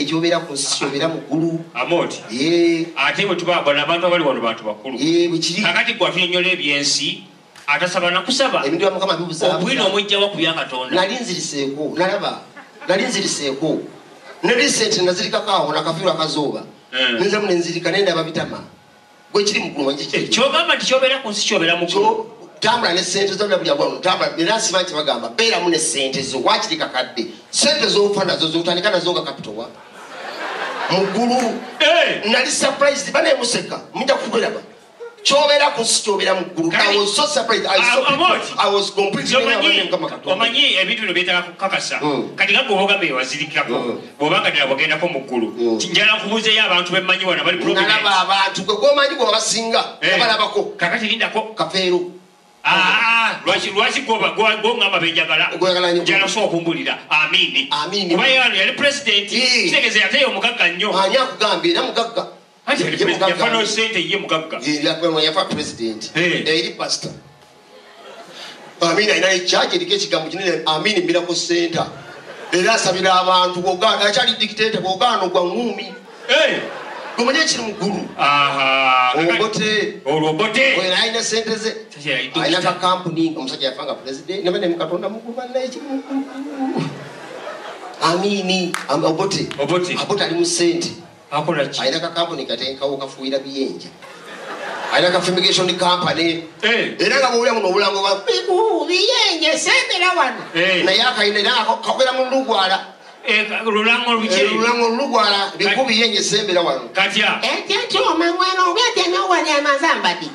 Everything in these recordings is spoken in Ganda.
Kyobeera ku nsi kyobeera mu ggulu. Amoti. Ate bwe tuba bano abantu abali wano bantu bakulu. Bwe kiri. Kakati gwe atunyonnyola ebyensi, atasaba nakusaba. Ebintu bya Mukama bibuzaabuza. Obwino omujjawa ku bya Katonda? Nali nziriseeko, nalaba nali nziriseeko ne recent nazirikako awo nakafiirwa akazooba. Nenziramu nenzirika nendaba bitama gwe kiri muggulu manyi kiri. Kyogamba nti kyobeera ku nsi kyobeera mu ggulu? Tambula ne sente zo, buli agwa tambula. Era simanyi kyebagamba, beeramu ne sente zo wakiri kakadde. Sente zofa nazo zotandika nazo nga capital wa mu ggulu. Nali surprised, banemuseka mujja kugeraba. Kyobeera ku nsi kyobeera mu ggulu. I was so surprised. I saw people, Amoti. I was completely Omanyi, Katonda. omanyi ebintu bino byetaaga kukakasa. Kati nga gwe ogambe wazirikako, bw'obanga ddala bwagendako mu ggulu, njala nkubuuzeyo abantu bemmanyi wano abali prominent. Nalaba abantu gwe gwomanyi gwe wabasinga nabalabako. Kakati lindako. Kafeero. Ah, lwaki gwoŋŋamba benjagala? Gweyagala nnyo. Njagala kusooka okumbulira Amini. Amini. Kuba ye wano yali president. Kitegeeza yateyo omugagga nnyo. Ani akugambye era mugagga? Anti yali Ye president, mugagga. yafa nosente, ye mugagga. Ye, yafa president. Eri pastor Amini alina ekyaki eriko ekigambo kinene, Amini Miracle Center, era asabira abantu. Bwogaana akyali dictator, bwogaana ogwa ŋŋumi. Gomanye ekiri mu ggulu. Obote. Olwo Obote. Oyo naye alina sente ze. Sasa yali Alina doctor. ka kampuni. Omusajja yafa nga president naba ne mukatonda mugulu bannaye ekiri mu ggulu. Amini Obote. Obote. Obote ali mu sente. Akola ki? Alina ka kampuni katenkawo kafuuyira biyenja, alina ka fumigation company. Era nga bwowulira muno obulango bwa biyenje sembera wano. Naye akalina era kakwera mu lugwala. Lulango luki? Lulango lugwala biku biyenje sembera wano. Katya? Ekyoma mweno obyatenowali amazambadi.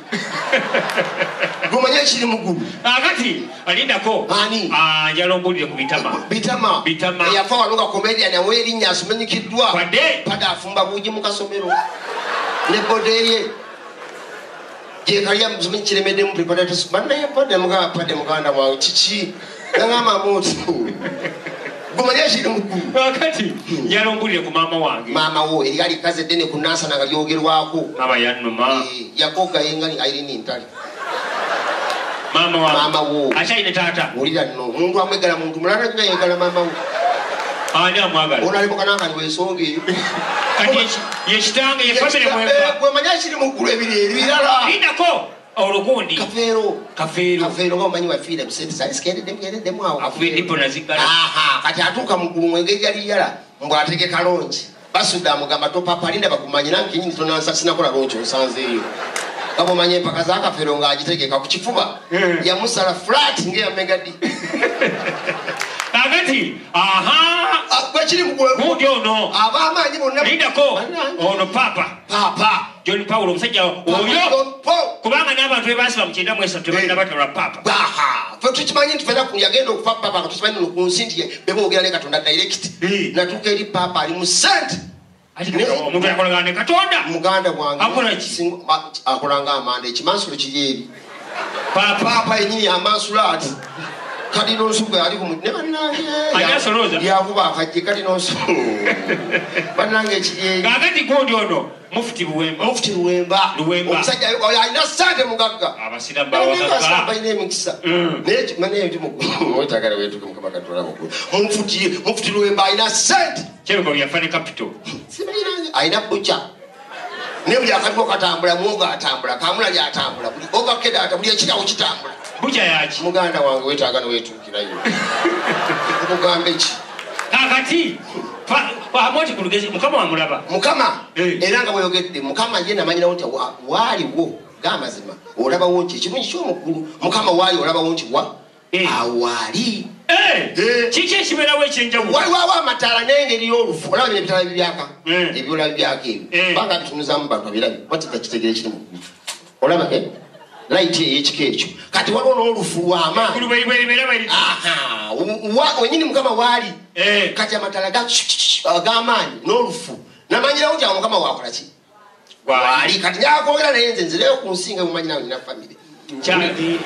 Gumanye ekiri mu ggulu. Akati alindako. Ani? Ah, njala ombulire ku Bitama. Bitama. Bitama. Eyafa wano nga comedian awa erinnya asumanyikiddwa. Kwadde. Pada afumba buugi mu kasomero ne bodeye gyekalya simanyi kiremeddemu preparatory. Bannaye pade mugamba, pade muganda wange kiki nagamba muntu gumanye ekiri mu ggulu. Akati njala ombulire ku maama wange. Maama wo eri alikazi eddene ku Nansana nga lyogerwako. Maama yannuma. Yakoga yengali Irene Ntale. Maama wange. Maama wo. Akyalina taata. Wulira nno omuntu amwegala muntu mulala nnyo yegala maama wo. Ani amwagala? Ono ali mukanangani wensonga eyo. Kati ye kitange, ye family mwemba. Gwe manya ekiri mu ggulu ebiri ebirala. Lindako olugundi. Kafeero. Kafeero. Kafeero nga omanyi wafiira busente zali zikereddemu kereddemu awo. Akuba edipo naziggala. Aha, kati atuuka mu ggulu engeri yali yala mbw ategeka launch. Basudde amugamba topapa linda bakumanye nange kenyini tonansa sinakola launch osanzeeyo. Nga bw'omanya empaka za Kafeero ng'agitegeka ku kifuba. Yamusala flat ng'eya Megadi. Kakati, aha. Gwe kiri mu ggulu. Gundi ono. Ab'amaanyi bonna. Lindako. Bannange. Ono Papa. Papa. John Paul omusajja Papa oyo. John Paul. Kubanga n'abantu be baasiba mu 93 tebalina batwala Papa. Aha. Ffe tukimanyi nti fena yagenda okufa Papa nga tukimanyi nno ku nsi nti be boogera ne Katonda direct. Natuuka eri Papa ali mu sente. Ati omuntu yakolagana ne Katonda. Muganda wange. Akola ki? Akola ng'amanda, ekimansulo kiri eri. Papa. Papa yennyini amansula ati. Kalina onsugu ali ku ne bannange. Ani asolooza? Yakuba akajje kalina onsugu. Bannange ekiri eri. Kaakati gundi ono Mufuti Luwemba. Mufuti Luwemba. Luwemba. Omusajja oyo alina ssente mugagga. Abasiraamu Naye bawagagga. abasiraamu balina emikisa. Naye naye ndi mugulu. Wetagala wetuke Mukama Katonda mukulu. Mufuti Luwemba alina ssente. Kirabika yafa ne capital. Simanyi alina butcher. Naye buli akaliwo katambula, muwogo atambula, kamulali atambula, buli ovakkedo atambula, buli ekirawo kitambula. Butcher yaki? Muganda wange weetaaga neweetuukirayo. Nkugambe ki? Kaakati, Amoti ku lugezi, Mukama wamulaba. Mukama, era nga bw'oyogedde, Mukama ye namanyirawo nti waaliwo g'amazima. Olabawo nti ekirungi ky'omuggulu, Mukama waali olabawo nti wa? Awaali. Kiki ekibeerawo ekyenjawulo? Waliwo amataala n'engeri y'olufu. Olaba bino ebitaala bibyaka? Ebyola bibyaka ebyo. Banga bitunuzaamu bantu abirabe. Watita kitegere kiri mu ggulu. Olaba, eh? Light ey'ekika ekyo. Kati waliwo n'olufu lw'amaanyi. Eggulu bwe libeera bwe liti. Aha, wenyini Mukama waali. Kati amataala ag'amaanyi n'olufu. Namanyirawo nti awo Mukama waakola ki? Waali. Waali. Kati njakwogera naye nze nzireyo ku nsi nga mumanyi nawe nina family. Nkyali.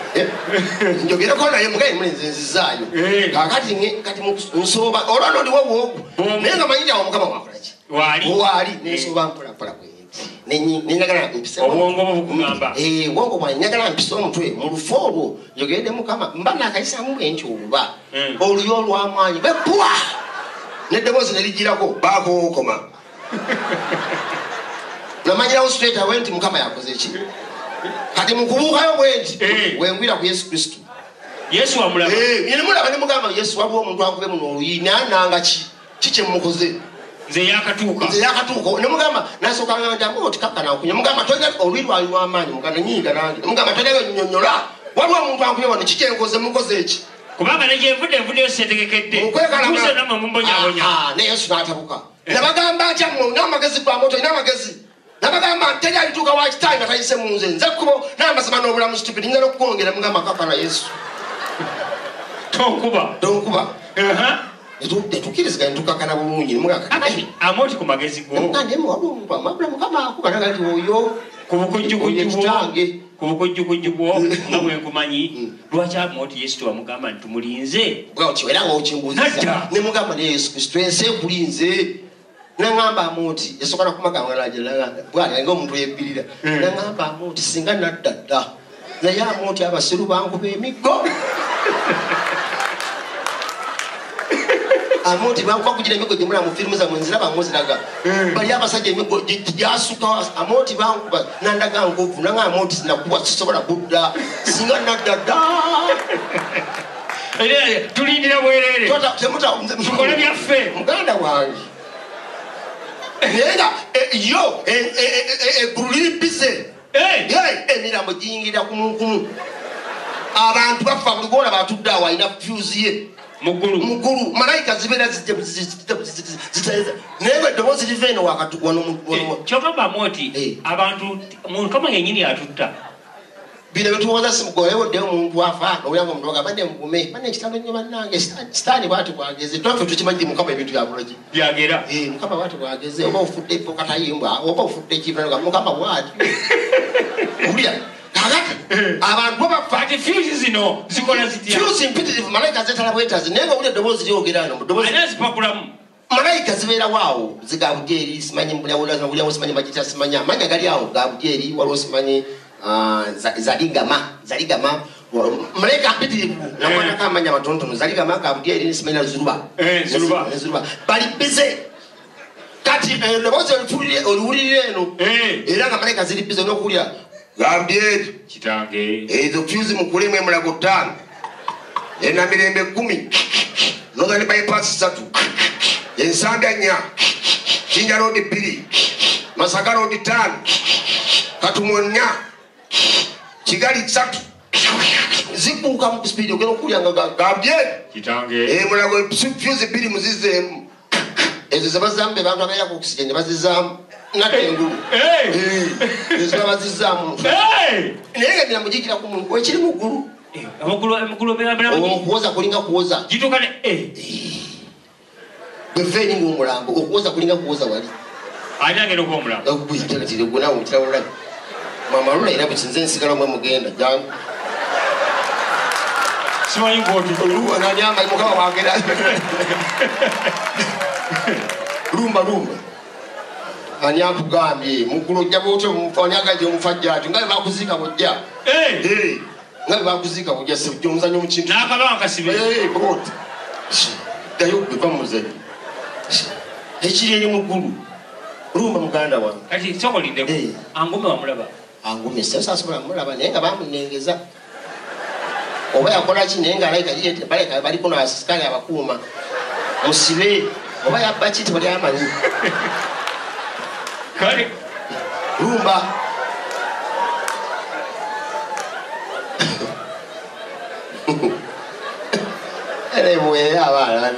Njogereko naye mugaye muli nze nzizaayo. Kaakati kati nsooba, olwo nno ndiwo bwogu. Naye nga manyi nti awo Mukama waakola ki? Waali. Waali. Nensooba mpola mpola bwe nti. Nenjagala mpise Obwongo bwo bukugamba. Obwongo bwange njagala mpise omutwe mu lufu olwo njogedde Mukama mba naakayisaamu bwe nti obuba. Oluyo olw'amaanyi bwe ppwa. N'eddoboozi ne ligirako baakowokoma. Namanyirawo straight away nti Mukama yakoze ki. Kati mukubuukayo bwe nti wengwira ku Yesu Kristo. Yesu wamulaba. Nemulaba ne mugamba Yesu waliwo omuntu ankube muno oluyi naye ki ki kye mukoze. Nze yakatuuka. Nze yakatuuka. Ne mugamba nasooka ngamba nti oti kakkana nkunya. Mugamba tolina oluyi lwali lw'amaanyi muganda nyiiga nange. Mugamba tolina nnyonnyola. Waliwo omuntu ankubye wano ki kye nkoze mukoze eki. Kubanga ne gye nvudde nvuddeyo seetegekedde. Tuuse nammwe mumbonyaabonya. Ne Yesu n'atabuka. Nabagamba atya mmwe n'amagezi gwa moto olina amagezi. Nabagamba teri alituuka wa kitange nga tayise mu nze. Nze kkubo n'amazima n'obulamu stupid nnyinza n'okukwongera mugamba kakkana Yesu. Tonkuba. Tonkuba. Tetukkiriziganya tukakana bulungi. Akati amoti ku magezi go. Mukama akuba nagati oyo. Ku bukujjukujju bwo nga bwe nkumanyi lwaki amoti Yesu tewamugamba nti tumulinze. Bw'otyo era ng'okimbuuzizza. Ne mugamba ne Yesu Kristo ensi ekulinze. Nangamba amoti yasooka nakumagamba bw'ali ng'omuntu yebbirira. Nangamba amoti singa nadda dda. Naye amoti abasiru bankuba emiggo. Amoti bankuba kugira emiggo gye mulaba mu firimu zammwe nziraba muziraga. Bali abasajja emiggo gyasuka amoti bankuba nandaga nkovu nanga amoti sinakubwa sisobola kudda singa nadda dda. Tulindira bwereere. Tukole byaffe. Muganda wange. Naye nga yo eggulu liri bize. Emirambo giyingirira kumunkumu. Abantu bafa buli gw'olaba atudde awo alina fuse ye. Muggulu. Muggulu. Malayika zibeera ziteza. Naye nga eddoboozi liva eno wano. Kyogamba amoti abantu Mukama yennyini atutta. Bino bye tuwoza si mugoye oddeyo omuntu afa owulira ng'omuntu agamba banne mugume banne ekitalo nnyo bannange sitaani bw'ati bw'ageze. Twaffe tukimanyi Mukama ebintu byakola ki? Byagera. Mukama bw'ati bw'ageze oba ofudde ebbo katayimbwa oba ofudde ekiva Mukama bw'ati. Owulira kakati abantu bo bafa. Kati fuse zino zikola zitya? Fuse mpitirivu malayika zeetala bwetazi naye ng'owulira eddoboozi lyogera wano mu ddoboozi. Ani azipakulamu? Malayika zibeerawo awo zigabudyeri simanyi mbulawulira simanyi bagita simanyi amannya gali awo gabudyeri waliwo simanyi zaligama malayika mpitirivu nakwatako amannya matonotono zaligama gabudyeri simanyi na zuruba bali bize. Kati eddoboozi oliwulirira eno era nga malayika ziri bize n'okuwulira gabudyeri kitange ezo fuse mukulemu emulago 5 enamirembe 10 Northern bypass 3 Ensambya 4 Jinja Road 2 Masaka Road 5 Katumu 4 Kigali 3 zikuuka mu speed ogenda okuwulira nga gabudyeri kitange emulago fuse 2 muzizeemu ezo ze bazaamu be bantu abeera ku oxygen bazizaamu nadda engulu ezo bazizaamu naye nga emirambo gigira ku muntu ekiri mu ggulu. Okuwoza kulinga kuwoza gituuka bweva eri ng'omulambo okuwoza kulinga kuwoza wali. Ani agenda okuba omulambo? Gwe kirabulabi mama lula era bukinze nsigala mwe mugenda jangu. Simanyi gw'oti. Nani amanyi Mukama bw'agera. Lumba lumba. Ani akugambye muggulu ojja bw'otyo ani agambye omufajja ati nga bwe bakuziika bw'ojja. Nga bwe bakuziika bw'ojja sijja omuzannyo mu kintu. N'akabanga kasibe. Bw'oti. Ddayo gwe va mu muzannyo. Ekiri eri mu ggulu. Lumba muganda wange. Kati sooka olindeko. Angume wamulaba? Angume saasobola mulaba naye nga bamunengeza. Oba yakola ki naye nga alabika baliko n'abasirikale abakuuma. Musibe oba yabba ki tebali amanyi. Kale. Lumba. Era muweere abaana.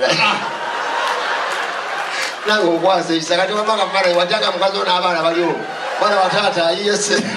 Nange okwasa ekisa kati wamma kafaananyi wajjanga mukazi ono abaana bali omwo. Mwana wa taata ayiye ssente.